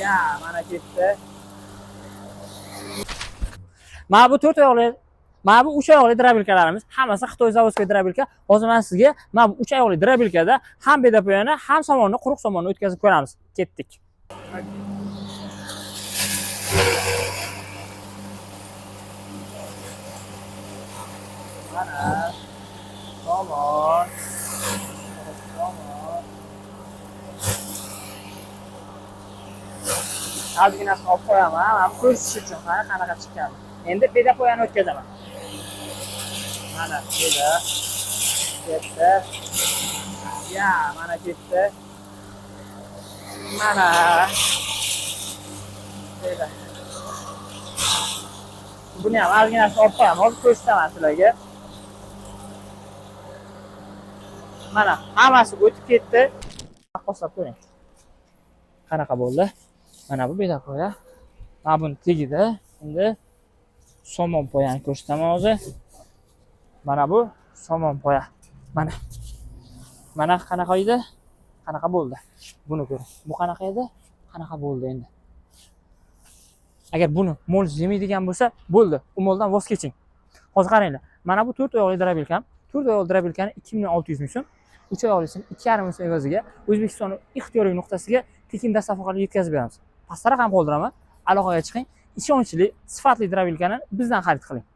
Ya, mana ketdi. Mana bu 4 oyoqli, mana bu 3 oyoqli дробилка larimiz hammasi Xitoy заводской дробилка. Hozir men sizga mana bu 3 oyoqli дробилка da ham bedapoyani, ham somonni, quruq somonni o'tkazib ko'ramiz. Ketdik. Mana somon. Somon. Ozginasini olib qo'yaman, mana bu ko'rsatish uchun qana qanaqa chiqqan. Endi bedapoyani o'tkazaman. Mana beda. Ketdi. Ya, mana ketdi. Mana. Beda. Buni ham ozginasini olib qo'yaman, hozir ko'rsataman sizlarga. Mana hammasi o'tib ketdi. Taqqoslab ko'ring. Qanaqa bo'ldi? Mana bu bedapoya. Mana buni tagida endi somon poyani ko'rsataman hozir. Mana bu somon poya. Mana. Mana qanaqa edi? Qanaqa bo'ldi? Buni ko'ring. Bu qanaqa edi? Qanaqa bo'ldi endi? Agar buni mol yemaydigan bo'lsa, bo'ldi. U moldan voz keching. Hozir qaranglar. Mana bu 4 oyoqli дробилка m. 4 oyoqli дробилка ni 2600 ming so'm, 3 oyoqlisini 2,5 ming so'm evaziga O'zbekistonning ixtiyoriy nuqtasiga tekin доставка qilib yetkazib beramiz. Pastda raqam qoldiraman. Aloqaga chiqing. Ishonchli, sifatli дробилка ni bizdan xarid qiling.